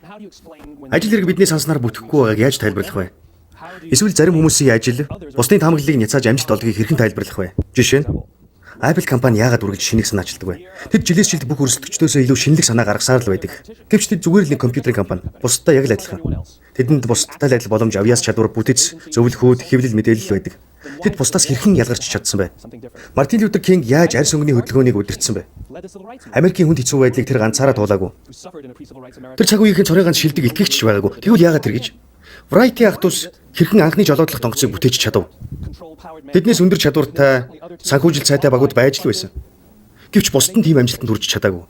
Ажил хэрэг бидний санснаар бүтэхгүй байгааг яаж тайлбарлах вэ? Эсвэл зарим хүмүүсийн ажил бусдын таамаглалыг няцааж амжилт олдгийг хэрхэн тайлбарлах вэ? Жишээ нь Apple компани яагаад үргэлж шинэх санаа ажилтдаг вэ? Тэд жилээс жилд бүх өрсөлдөгчдөөсөө илүү шинэлэг санаа гаргасаар л байдаг. Гэвч тэд зүгээр л нэг компьютерийн компани. Бусдад яг л адилхан. Тэдэнд бусдтай л адил боломж, авьяас чадвар, бүтэц, зөвлөхүүд, хэвлэл мэдээлэл байдаг. Тэд бусдаас хэрхэн ялгарч чадсан бэ? Мартин Лютер Кинг яаж арьс өнгөний хөдөлгөөнийг удирдсан бэ? Америкийн хүнд хэцүү байдлыг тэр ганцаараа туулаагүй. Тэр цаг үеийнхэн цорын ганц шилдэг илтгэгч байгаагүй. Тэгвэл яагаад тэр гэж? Врайти ах дүүс хэрхэн анхны жолоодлох тонгоцыг бүтээж чадав? Тэднээс өндөр чадвартай, санхүүжилт сайтай багууд байж л байсан. Гэвч бусд нь тийм амжилтанд хүрч чадаагүй.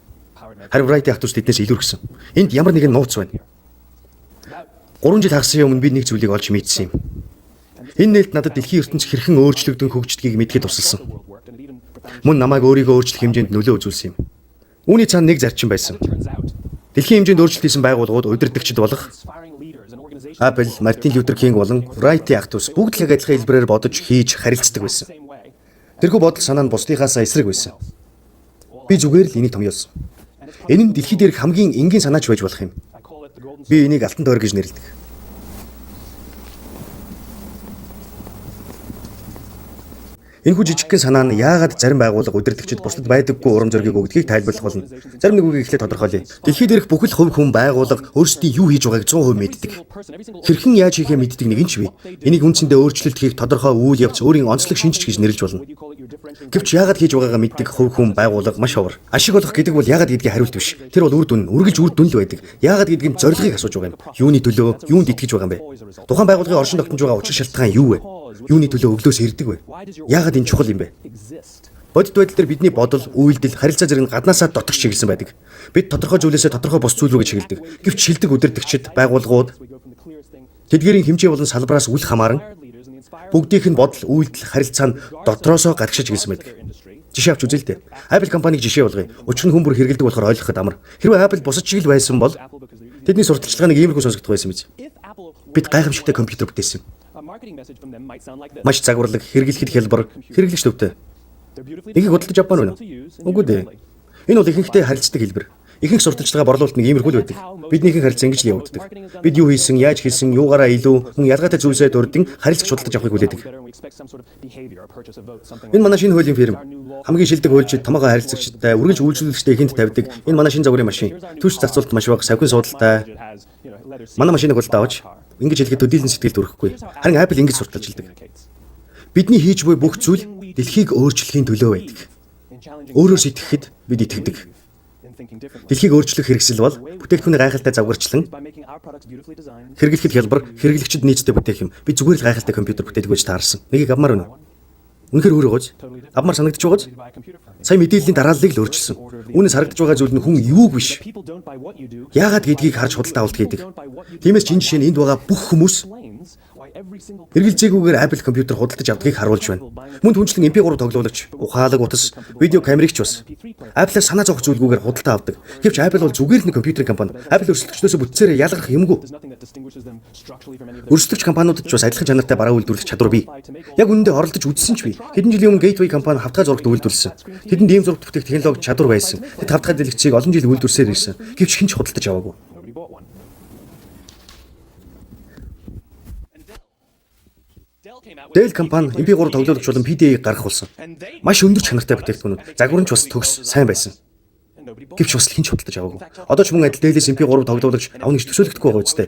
Харин Врайти ах дүүс тэднээс илүүрхсэн. Энд ямар нэгэн нууц байна. 3 жил хагасын өмнө би нэг зүйлийг олж мэдсэн юм. Энэ нээлт надад дэлхийн ертөнц хэрхэн өөрчлөгдөн хөгждгийг мэдэхэд тусалсан. Мөн намайг өөрийгөө өөрчлөх хэмжээнд нөлөө үзүүлсэн юм. Үүний цаана нэг зарчим байсан. Дэлхийн хэмжээнд өөрчлөлт хийсэн байгууллагууд удирдагчид болох Apple, Мартин Лютер Кинг болон Wright ах дүүс бүгд л яг адилхан хэлбэрээр бодож хийж харилцдаг байсан. Тэрхүү бодол санаа нь бусдынхаасаа эсрэг байсан. Би зүгээр л энийг томьёолсон. Энэ нь дэлхий дээрх хамгийн энгийн санаач байж болох юм. Би энийг алтан тойрог гэж нэрлэдэг. Энэхүү жижигхэн санаа нь яагаад зарим байгууллага удирдагчид бусдад байдаггүй урам зоригийг өгдгийг тайлбарлах болно. Зарим нэг үгийг эхлээд тодорхойлъё. Дэлхий дээрх бүхэл хувь хүн байгууллага өөрсдийн юу хийж байгааг 100% мэддэг. Хэрхэн яаж хийхээ мэддэг нэг нь ч бий. Энийг үндсэндээ өөрчлөлт хийх тодорхой үйл явц өөрийн онцлог шинжич гэж нэрлэж болно. Гэвч яагаад хийж байгаагаа мэддэг хувь хүн байгууллага маш ховор. Ашиг олох гэдэг бол яагаад гэдгийг хариулт биш. Тэр бол үр дүн, үргэлж үр дүн л байдаг. Яагаад гэдгийг нь зорилгыг асууж байгаа юм. Юуны төлөө, юунд итгэж байгаа юм бэ? Тухайн байгууллагын оршин тогтнож байгаа учир шалтгаан юу вэ? Юуны төлөө өглөөс ирдэг вэ? Яагаад энэ чухал юм бэ? Бодит байдал дээр бидний бодол, үйлдэл, харилцаа зэрэг нь гаднаасаа дотгош чиглэсэн байдаг. Бид тодорхой зүйлээсээ тодорхой бус зүйл рүү чиглэдэг. Гэвч шилдэг удирдагчид, байгууллагууд тэдгээрийн хэмжээ болон салбараас үл хамааран бүгдийнх нь бодол, үйлдэл, харилцаа нь дотроосоо гадагшиж гэлсэн байдаг. Жишээ авч үзье л дээ. Apple компанийг жишээ болгоё. Учир нь хүн бүр хэрэглэдэг болохоор ойлгоход амар. Хэрвээ Apple бусад шиг л байсан бол тэдний сурталчилгаа нэг иймэрхүү сонсогдох байсан биз. Бид гайхамшигтай компьютер бүтээсэн. Маш загварлаг, хэрэглэхэд хялбар, хэрэглэгч төвтэй. Нэгийг худалдаж авмаар байна уу? Үгүй дээ. Энэ бол ихэнхдээ харилцдаг хэлбэр. Ихэнх сурталчилгаа борлуулалт нэг иймэрхүү л байдаг. Бидний ихэнх харилцаа ингэж л явагддаг. Бид юу хийсэн, яаж хийсэн, юугаараа илүү мөн ялгаатай зүйлсээ дурдан харилцагч худалдаж авахыг хүлээдэг. Энэ манай шинэ хуулийн фирм. Хамгийн шилдэг хуульчид, томоогоо харилцагчтай, үргэлж үйлчлүүлэгчтэй ихэнд тавьдаг. Энэ манай шинэ загварын машин. Түвш зарцуулалт маш бага, савхин суудалтай. Манай машиныг худалдаа авч ингэж хэлэхэд төдийлөн сэтгэл төрөхгүй. Харин Apple ингэж сурталчилдаг. Бидний хийж буй бүх зүйл дэлхийг өөрчлөхийн төлөө байдаг. Өөрөөр сэтгэхэд бид итгэдэг. Дэлхийг өөрчлөх хэрэгсэл бол бүтээгдэхүүний гайхалтай загварчлан хэрэглэхэд хялбар, хэрэглэгчид нийцтэй бүтээх юм. Би зүгээр л гайхалтай компьютер бүтээдэг гэж таарсан. Нэгийг авмаар байна уу? Үнэхээр өөр байгааз. Авмаар санагдаж байгааз. Сая мэдээллийн дарааллыг л өөрчилсөн. Үүнээс харагдаж байгаа зүйл нь хүн юуг биш. Яагаад гэдгийг харж худалдаа авалт хийдэг. Тиймээс ч энэ жишээ нь энд байгаа бүх хүмүүс хэрэгэлзээгүйгээр Apple компьютер худалдаж авдгийг харуулж байна. Мөн түнчлэн MP3 тоглуулагч, ухаалаг утас, видео камерыг ч бас Apple-аас санаа зовох зүйлгүйгээр худалдаа авдаг. Гэвч Apple бол зүгээр л нэг компьютерийн компани. Apple өрсөлдөгчдөөсөө бүтцээрээ ялгарх юмгүй. Өрсөлдөгч компаниудад ч бас адилхан чанартай бараа үйлдвэрлэх чадвар бий. Яг үнэндээ оролдож үзсэн ч бий. Хэдэн жилийн өмнө Gateway компани хавтгай зурагт үйлдвэрлэсэн. Тэдэнд ийм зурагт бүтээх технологи чадвар байсан. Тэд хавтгай дэлгэцийг олон жил үйлдвэрлэсээр ирсэн. Гэвч хэн ч худалдаж аваагүй. Dell компани MP3 тоглуулагч болон PDA-г гаргах болсон. Маш өндөр чанартай бүтээгдэхүүнүүд. Загвар нь ч бас төгс сайн байсан. Гэвч бас хэн ч худалдаж аваагүй. Одоо ч мөн адил Dell-ээс MP3 тоглуулагч авна гэж төсөөлөгдөхгүй байгаа үстэй.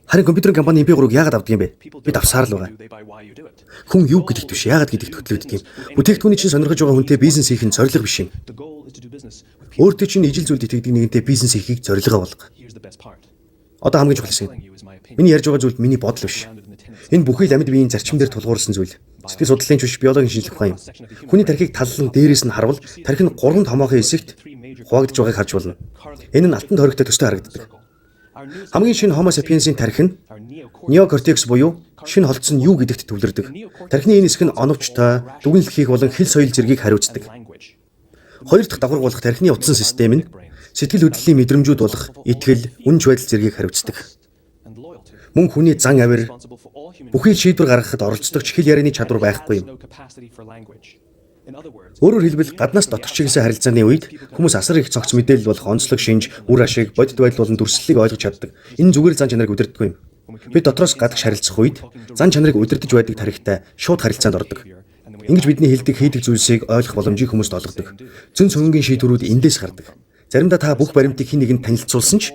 Харин компьютерийн компани MP3-г яагаад авдаг юм бэ? Бид авсаар л байгаа. Хүн юу гэдэгт биш, яагаад гэдэгт хөтлөгддөг юм. Бүтээгдэхүүний чинь сонирхож байгаа хүнтэй бизнес хийх нь зорилго биш юм. Өөртөө чинь ижил зүйлд итгэдэг нэгэнтэй бизнес хийхийг зорилгоо болго. Одоо хамгийн чухал хэсэг. Миний ярьж байгаа зүйл миний бодол биш. Энэ бүхий л амьд биеийн зарчим дээр тулгуурласан зүйл. Сэтгэл судлалын ч биш, биологийн шинжлэх ухаан юм. Хүний тархийг таллан дээрээс нь харвал тархи нь гурван томоохон хэсэгт хуваагдж байгааг харж болно. Энэ нь алтан тойрогтой төстэй харагддаг. Хамгийн шинэ Homo sapiens-ийн тархи нь неокортекс буюу шинэ холдсон нь юу гэдэгт төвлөрдөг. Тархины энэ хэсэг нь оновчтой, дүгнэлт хийх болон хэл соёл зэргийг хариуцдаг. Хоёр дахь давхарга болох тархины утсан систем нь сэтгэл хөдлөлийн мэдрэмжүүд болох итгэл, үнэнч байдал зэргийг хариуцдаг. Мөн хүний зан авир бүхий шийдвэр гаргахад оролцдог ч хэл ярианы чадвар байхгүй юм. Өөрөөр хэлбэл гаднаас дотор чиглэсэн харилцааны үед хүмүүс асар их цогц мэдээлэл болох онцлог шинж, үр ашиг, бодит байдал болон дүрслэлийг ойлгож чаддаг. Энэ зүгээр зан чанарыг удирддаг юм. Бид дотроос гадагш харилцах үед зан чанарыг удирдах байдаг тархитай шууд харилцаанд ордог. Ингэж бидний хэлдэг, хийдэг зүйлсийг ойлгох боломжийг хүмүүст олгодог. Зөн сөнгийн шийдвэрүүд эндээс гардаг. Заримдаа та бүх баримтыг хэн нэгэнд танилцуулсан ч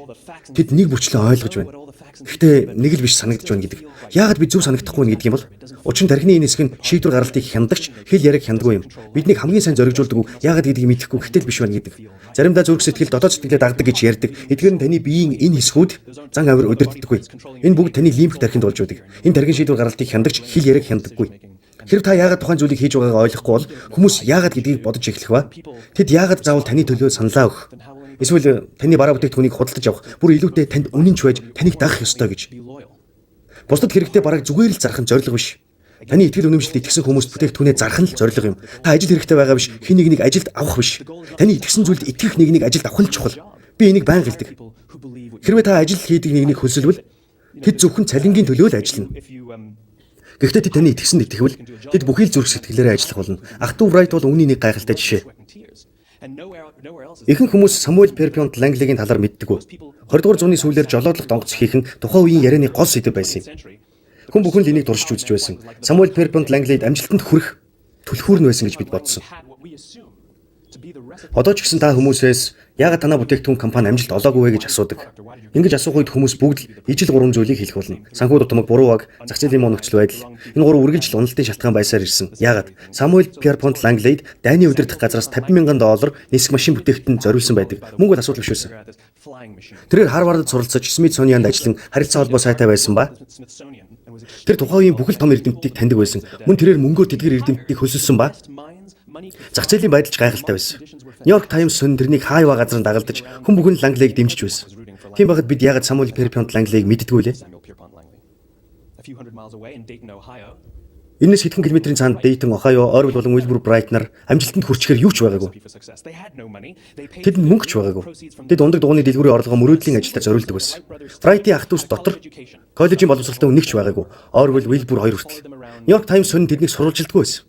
тэд нэг бүрчлэн ойлгож байна. Гэхдээ нэг л биш санагдаж байна гэдэг. Яагаад би зөв санагдахгүй вэ гэдэг юм бол учир нь тархины энэ хэсэг нь шийдвэр гаргалтыг хяндагч хэл яриаг хяндаггүй юм. Биднийг хамгийн сайн зоригжуулдаг үг яагаад гэдгийг мэдэхгүй гэтэл биш байна гэдэг. Заримдаа зүрх сэтгэл дотоод сэтгэлээ дагдаг гэж ярьдаг. Эдгээр нь таны биеийн энэ хэсгүүд зан авир удирддаггүй. Энэ бүгд таны лимбик тархинд болж байдаг. Энэ тархин шийдвэр гаргалтыг хяндагч хэл яриаг хяндаггүй. Хэрв та яагаад тухайн зүйлийг хийж байгаагаа ойлгохгүй бол хүмүүс яагаад гэдгийг бодож эхлэх ба. Тэд яагаад заавал таны төлөө саналаа өгөх. Эсвэл таны бараа бүтээгдэхүүнийг худалдаж авах, бүр илүүтэй танд үнэнч байж таныг дагах ёстой гэж. Бусдад хэрэгтэй бараг зүгээр л зарах нь зорилго биш. Таны итгэл үнэмшилд итгэсэн хүмүүст бүтээгдэхүүнээ зарах нь л зорилго юм. Та ажил хэрэгтэй байгаа биш, хэн нэгнийг ажилт авах биш. Таны итгэсэн зүйлд итгэх нэгнийг ажилд авах нь чухал. Би энийг байнга хэлдэг. Хэрвээ та ажил хийдэг нэгнийг хөлсөлвөл тэд зөвхөн цалингийн төлөө л ажиллана. Гэхдээ тэд таны итгэсэнд итгэвэл тэд бүхий л зүрх сэтгэлээрээ ажиллах болно. Ах дүү Брайт бол үүний нэг гайхалтай жишээ. Ихэнх хүмүүс Самуэль Перпионт Ланглигийн талаар мэддэггүй. 20 дугаар зууны сүүлээр жолоодлох донгоц хийх нь тухайн үеийн ярианы гол сэдэв байсан юм. Хүн бүхэн л энийг туршиж үзэж байсан. Самуэль Перпионт Ланглид амжилтанд хүрэх түлхүүр нь байсан гэж бид бодсон. Одоо ч гэсэн та хүмүүсээс яагаад танаа бүтээгдэхүүн компани амжилт олоогүй вэ гэж асуудаг. Ингэж асуух үед хүмүүс бүгд л ижил гурван зүйлийг хэлэх болно. Санхүү дутмаг, буруу баг, зах зээлийн муу нөхцөл байдал. Энэ гурав үргэлжил уналтын шалтгаан байсаар ирсэн. Яагаад? Самуэль Пьерпонт Ланглейд дайны удирдах газраас 50 мянган доллар нисэх машин бүтээгдэхүүнд зориулсан байдаг. Мөнгө бол асуудал биш байсан. Тэрээр Харвардд суралцаж, Смитсонианд ажиллан харилцаа холбоо сайтай байсан ба тэр тухайн үеийн бүхэл том эрдэмтдийг таньдаг байсан. Мөн тэрээр мөнгөөр тэдгэр эрдэмтдийг хөлсөлсөн ба зах зээлийн байдал ч гайхалтай байсан. Нью-Йорк Таймс сонин тэрнийг хайва газар дагалдаж хүн бүхэн Ланглейг дэмжиж байсан. Тийм байхад бид яагаад Самуэль Перпионт Ланглейг мэддэггүй лээ? Энэс хэдхэн километрийн цаанд Дейтон, Ohio, Орвил болон Уилбур Брайт нар амжилтанд хүрчээр юу ч байгаагүй. Тэдэнд мөнгө ч байгаагүй. Тэд ундаг дугуйны дэлгүүрийн орлогоо мөрөөдлийн ажилдаа зориулдаг байсан. Брайтын ах дүүс дотор коллежийн боловсролтой хүн нэг ч байгаагүй. Орвил, Уилбур хоёр хүртэл. Нью-Йорк Таймс сонин тэднийг сурвалжилдаггүй байсан.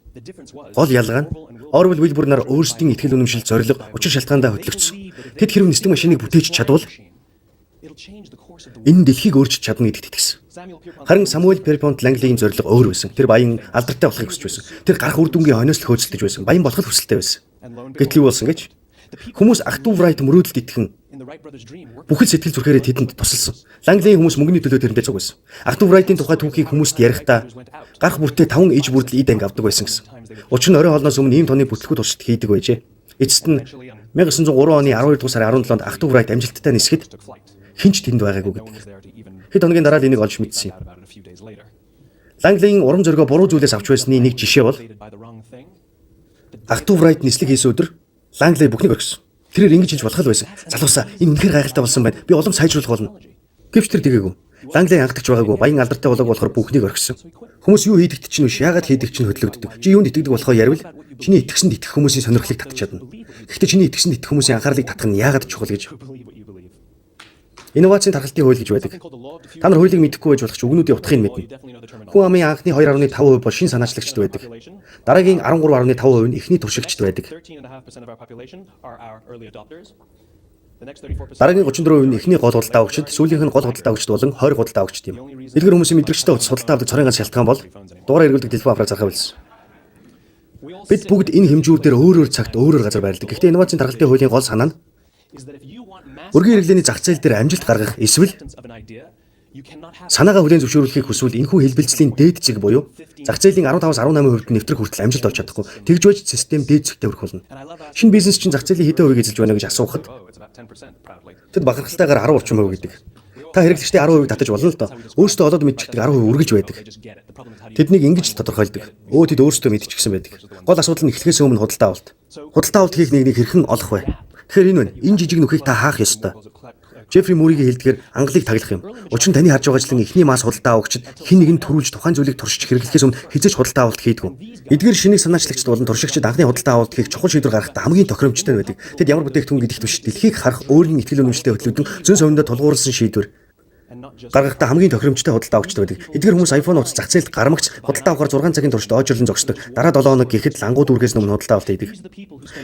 Гол ялгаа нь Орвил, Уилбур нар өөрсдийн итгэл үнэмшил, зорилго, учир шалтгаандаа хөтлөгдсөн. Тэд хэрв нислэг машиныг бүтээж чадвал энэ нь дэлхийг өөрчилж чадна гэдэгт итгэсэн. Харин Самуэль Перпонт Ланглигийн зорилго өөр байсан. Тэр баян алдартай болохыг хүсэж байсан. Тэр гарах үр дүнгийн хойноос л хөөцөлдөж байсан. Баян болох хүсэлтэй байсан. Гэтэл юу болсон гэж? Хүмүүс ах トゥ Брайт мөрөөдөлд итгэн бүхэл сэтгэл зүрхээрээ тэдэнд тусалсан. Ланглийн хүмүүс мөнгөний төлөө тэрнтэй цуг байсан. Ах トゥ Брайтын тухай түүхийг хүмүүст ярихдаа гарах бүртээ 5 иж бүрдэл эд анги авдаг байсан гэсэн. Учир нь орой хоолноос өмнө ийм тооны бүтлгүүд туршилт хийдэг байжээ. Эцэст нь 1903 оны 12 дугаар сарын 17-нд ах トゥ Брайт амжилттай нисэхэд хэн ч тэнд байгаагүй гэдэг. Хэд хоногийн дараа л энийг олж мэдсэн юм. Ланглийн урам зоригоо буруу зүйлээс авч байсны нэг жишээ бол ах トゥ Брайт нислэг хийсэн өдөр Лангли бүхнийг орхисон. Тэрээр ингэж хэлж болох л байсан. Залуусаа, энэ үнэхээр гайхалтай болсон байна. Би улам сайжруулах болно. Гэвч тэр тэгээгүй. Лангли анхдагч байгаагүй. Баян алдартай болоог болохоор бүхнийг орхисон. Хүмүүс юу хийдэгт чинь биш, яагаад хийдэг чинь хөдлөгддөг. Чи юунд итгэдэг болохоо ярил чиний итгэсэнд итгэх хүмүүсийн сонирхлыг татж чадна. Гэхдээ чиний итгэсэнд итгэх хүмүүсийн анхаарлыг татах нь яагаад чухал гэж. Инновацийн тархалтын хууль гэж байдаг. Та нар хуулийг мэдэхгүй байж болох ч үгнүүдийн утгыг мэднэ. Хүн амын анхны 2.5% бол шинэ санаачлагчд байдаг. Дараагийн 13.5% нь эхний туршигчд байдаг. Дараагийн 34% нь эхний гол худалдаа авагчид, сүүлийнх нь гол худалдаа авагчид болон 20 худалдаа авагчид юм. Эдгээр хүмүүсийн мэдрэгчтэй утас худалдаа авдаг цорын ганц шалтгаан бол дугаараа эргүүлдэг телефон аппарат зархаа болсон. Бид бүгд энэ хэмжүүр дээр өөр өөр цагт өөр өөр газар байрладаг. Гэхдээ инновацийн тархалтын хуулийн гол санаа нь өргөн хэрэглээний зах зээл дээр амжилт гаргах эсвэл санаагаа хүлээн зөвшөөрүүлэхийг хүсвэл энэхүү хэлбэлзлийн дээд зэг буюу зах зээлийн 15-аас 18% нэвтрэх хүртэл амжилт олж чадахгүй. Тэгж байж систем дээд зэгтээ хүрэх болно. Шинэ бизнес чинь зах зээлийн хэдэн хувийг эзэлж байна гэж асуухад тэд бахархалтайгаар 10 орчим хувь гэдэг. Та хэрэглэгчдийн 10% татаж болно л доо. Өөрсдөө олоод мэдчихдэг 10% үргэлж байдаг. Тэднийг ингэж л тодорхойлдог. Өө тэд өөрсдөө мэдчихсэн байдаг. Гол асуудал нь эхлэхээс өмнө худалдаа авалт. Худалдаа авалт хийх нэгнийг хэрхэн олох вэ? Тэгэхээр энэ байна. Энэ жижиг нүхийг та хаах ёстой. Джеффри Муригийн хэлдгээр ангалыг таглах юм. Учир нь таны харж байгаачлан эхний масс худалдаа авагчид хэн нэгэн төрүүлж тухайн зүйлийг туршиж хэрэглэхээс өмнө хэзээ ч худалдаа авалт хийдэггүй. Эдгээр шинийг санаачлагчид болон туршигчид анхны худалдаа авалт хийх чухал шийдвэр гаргахдаа хамгийн тохиромжтой байдаг. Тэд ямар бүтээгдэхүүн гэдэгт биш дэлхийг харах өөрийн итгэл үнэмшилтэй хөтлөгдөн зөн совиндоо тулгуурласан шийдвэр. Гаргахдаа хамгийн тохиромжтой худалдаа авагчд байдаг. Эдгээр хүмүүс iPhone утас зах зээлд гармагч худалдаа авахар 6 цагийн туршид оожирлон зогсдог. Дараа 7 хоног гэхэд лангуу дүүргээс өмнө худалдаа авалт хийдэг.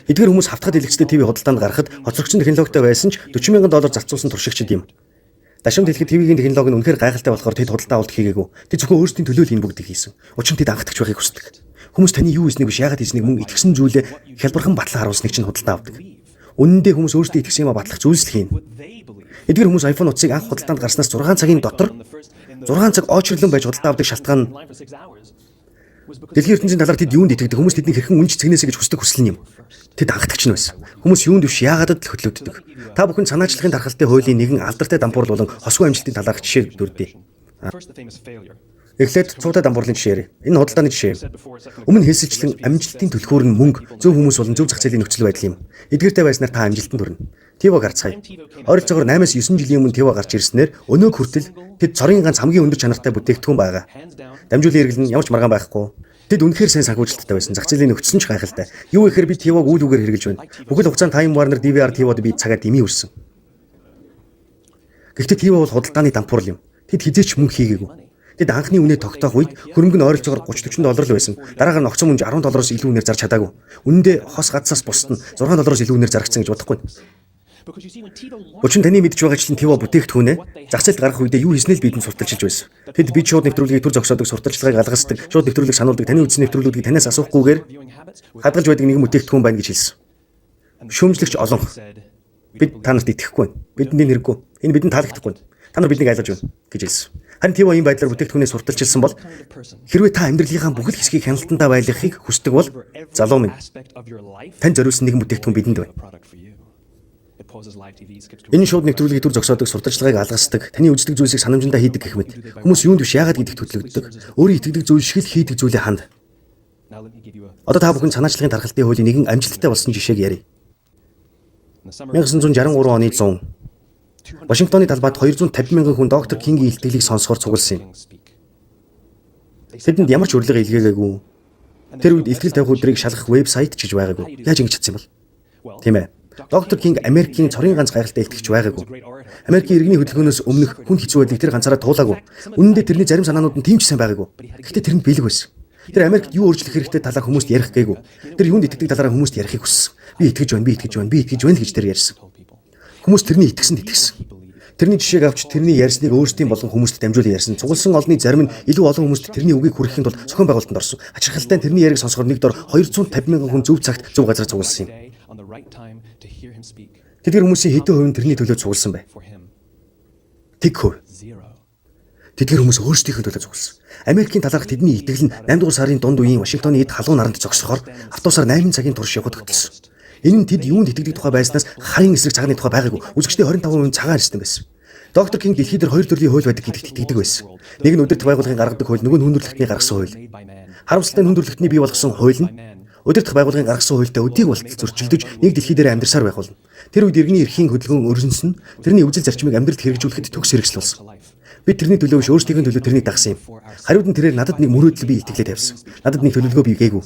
Эдгээр хүмүүс хавтгад дэлгэцтэй ТV худалдаанд гарахад хоцрогдсон технологитой байсан ч 40,000 доллар зарцуулсан туршигчид юм. Дашамд хэлэхэд ТV-ийн технологи нь үнэхээр гайхалтай болохоор тэд худалдаа авалт хийгээгүй. Тэд зөвхөн өөрсдийн төлөө л энэ бүгдийг хийсэн. Учир нь тэд анхдагч байхыг хүсдэг. Хүмүүс таны юу хийснийг биш, яагаад хийснийг, мөн итгэсэн зүйлээ хялбархан батлан харуулсныг чинь худалдаа авдаг. Үнэн дээр хүмүүс өөрсдөө итгэсэн юмаа батлах зүйлс л хийнэ. Эдгээр хүмүүс iPhone утсыг анх худалдаанд гарснаас 6 цагийн дотор 6 цаг оочирлон байж худалдаа авдаг шалтгаан нь дэлхийн ертөнцийн талаар тэд юунд итгэдэг, хүмүүс тэднийг хэрхэн үнэлж цэгнээсэй гэж хүсдэг хүсэл нь юм. Тэд анхдагч нь байсан. Хүмүүс юунд биш, яагаад л хөтлөгддөг. Та бүхэн санаачлахын тархалтын хуулийн нэгэн алдартай дампуурал болон хосгүй амжилтын талаарх жишээ дурдъя. Эхлээд цуутай дампуурлын жишээ яръя. Энэ худалдааны жишээ юм. Өмнө хэлсэлчлэн амжилтын түлхүүр нь мөнгө, зөв хүмүүс болон зөв зах зээлийн нөхцөл байдал юм. Эдгээртэй байснаар та амжилтанд хүрнэ. TiVo-г харцгаая. Ойролцоогоор 8-аас 9 жилийн өмнө TiVo гарч ирснээр өнөөг хүртэл тэд цорын ганц хамгийн өндөр чанартай бүтээгдэхүүн байгаа. Дамжуулан хэрэглэн ямар ч маргаан байхгүй. Тэд үнэхээр сайн санхүүжилттэй байсан. Зах зээлийн нөхцөл нь ч гайхалтай. Юу гэхээр би TiVo-г үйл үгээр хэрэглэж байна. Бүхэл хугацаанд Time Warner DVR TiVo-д би цагаа дэмий үрсэн. Гэхдээ TiVo бол худалдааны дампуурал юм. Тэд хэзээ ч мөнгө хийгээгүй. Тэд анхны үнэ тогтоох үед хөрөнгө нь ойролцоогоор 30 40 доллар л байсан. Дараагаар нь огцом үнэж 10 доллароос илүү үнээр зарж чадаагүй. Үнэн дээр хос гадсаас бусад нь 6 доллароос илүү үнээр зарагдсан гэж бодохгүй. Учир нь таны мэдж байгаачлан TiVo бүтээгдэхүүнээ зах зээлд гаргах үедээ юу хийснээ л бидэнд сурталчилж байсан. Тэд бид шууд нэвтрүүлгийг түр зогсоодог, сурталчилгааг алгасдаг, шууд нэвтрүүлгийг сануулдаг, таны үзсэн нэвтрүүлгүүдийг танаас асуухгүйгээр хадгалж байдаг нэгэн бүтээгдэхүүн байна гэж хэлсэн. Шүүмжлэгч олонх. Бид та нарт итгэхгүй байна. Бидэнд энэ хэрэггүй. Энэ бидэнд таалагдахгүй. Та нар биднийг айлгаж байна гэж хэлсэн. Харин TiVo ийм байдлаар бүтээгдэхүүнээ сурталчилсан бол хэрвээ та амьдралынхаа бүхэл хэсгийг хяналтандаа байлгахыг хүсдэг бол, залуу минь, танд зориулсан нэгэн бүтээгдэхүүн бидэнд байна. Энэ шууд нэвтрүүлгийг түр зогсоодог, сурталчилгааг алгасдаг, таны үздэг зүйлсийг санамжиндаа хийдэг гэх мэт. Хүмүүс юунд биш, яагаад гэдэгт хөтлөгддөг. Өөрийн итгэдэг зүйл шиг л хийдэг зүйлээ ханд. Одоо та бүхэн санаачлагын тархалтын хуулийн нэгэн амжилттай болсон жишээг яръя. 1963 оны 100 Вашингтоны талбайд 250 мянган хүн доктор Кингийн илтгэлийг сонсохоор цугласан юм. Тэдэнд ямар ч урилга илгээгээгүй. Тэр үед илтгэл тавих өдрийг шалгах вебсайт ч гэж байгаагүй. Яаж ингэж чадсан юм бол? Тийм ээ. Доктор Кинг Америкийн цорын ганц гайхалтай илтгэгч байгаагүй. Америкийн иргэний хөдөлгөөнөөс өмнөх хүнд хэцүү байдлыг тэр ганцаараа туулаагүй. Үнэн дээр тэрний зарим санаанууд нь тийм ч сайн байгаагүй. Гэхдээ тэрэнд бэлэг байсан. Тэр Америкт юу өөрчлөх хэрэгтэй талаар хүмүүст ярих гээгүй. Тэр юунд итгэдэг талаараа хүмүүст ярихыг хүссэн. Би итгэж байна, би итгэж байна, би итгэж байна л гэж тэр ярьсан. Хүмүүс тэрний итгэсэнд итгэсэн. Тэрний жишээг авч тэрний ярьсныг өөрсдийн болгон хүмүүст дамжуулан ярьсан. Цугласан олонны зарим нь илүү олон хүмүүст тэрний үгийг хүргэхийн тулд зохион байгуулалтанд орсон. Ачирхалтай нь тэрний яриаг сонсохоор нэг дор 250 мянган хүн зөв цагт зөв газар цугласан юм. Тэдгээр хүмүүсийн хэдэн хувь нь тэрний төлөө цугласан бэ? Тэг хувь. Тэдгээр хүмүүс өөрсдийнхөө төлөө цугласан. Америкийн талаарх тэдний итгэл нь 8 дугаар сарын дунд үеийн Вашингтоны эд халуун наранд зогсохоор автобусаар 8 цагийн турш явахад хөтөлсөн. Энэ нь тэд юунд итгэдэг тухай байснаас харын эсрэг цагааны тухай байгаагүй. Үзэгчдийн 25% нь цагаан арьстай байсан. Доктор Кинг дэлхий дээр хоёр төрлийн хууль байдаг гэдэгт итгэдэг байсан. Нэг нь удирдах байгууллагын гаргадаг хууль, нөгөө нь хүн төрөлхтний гаргасан хууль. Харамсалтай нь хүн төрөлхтний бий болгосон хууль нь удирдах байгууллагын гаргасан хуультай өдийг болтол зөрчилдөж нэг дэлхий дээр амьдарсаар байх болно. Тэр үед иргэний эрхийн хөдөлгөөн өрнөсөн нь тэрний үзэл зарчмыг амьдралд хэрэгжүүлэхэд төгс хэрэгсэл болсон. Би тэрний төлөө биш, өөрсдийнхөө төлөө тэрнийг дагасан юм. Хариуд нь тэрээр надад нэг мөрөөдөл бий итгэлээ тавьсан. Надад нэг төлөвлөгөө бий гээгүй.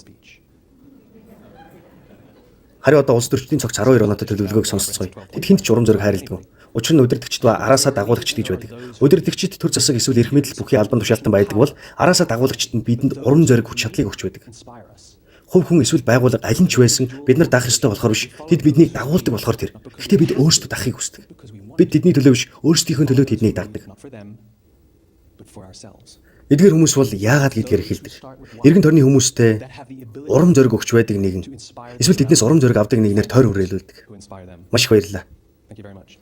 Харин одоо улс төрчдийн цогц 12 оноотой төлөвлөгөөг сонсолцгоё. Тэд хэнд ч урам зориг хайрладаг. Учир нь удирдагчид ба араасаа дагуулагчид гэж байдаг. Удирдагчид төр засаг эсвэл эрх мэдэл бүхий албан тушаалтан байдаг бол араасаа дагуулагчид нь бидэнд урам зориг, хүч чадлыг өгч байдаг. Хувь хүн эсвэл байгууллага аль нь ч байсан бид нар дагах ёстой болохоор биш. Тэд биднийг дагуулдаг болохоор тэр. Гэхдээ бид өөрсдөө дагахыг хүсдэг. Бид тэдний төлөө биш, өөрсдийнхөө төлөө тэднийг дагдаг. Эдгээр хүмүүс бол яагаад гэдгээр эхэлдэг. Эргэн тойрны хүмүүстэй урам зориг өгч байдаг нэгэн эсвэл тэднээс урам зориг авдаг нэгнээр тойр хүрээлүүлдэг. Маш их баярлалаа. Thank you very much.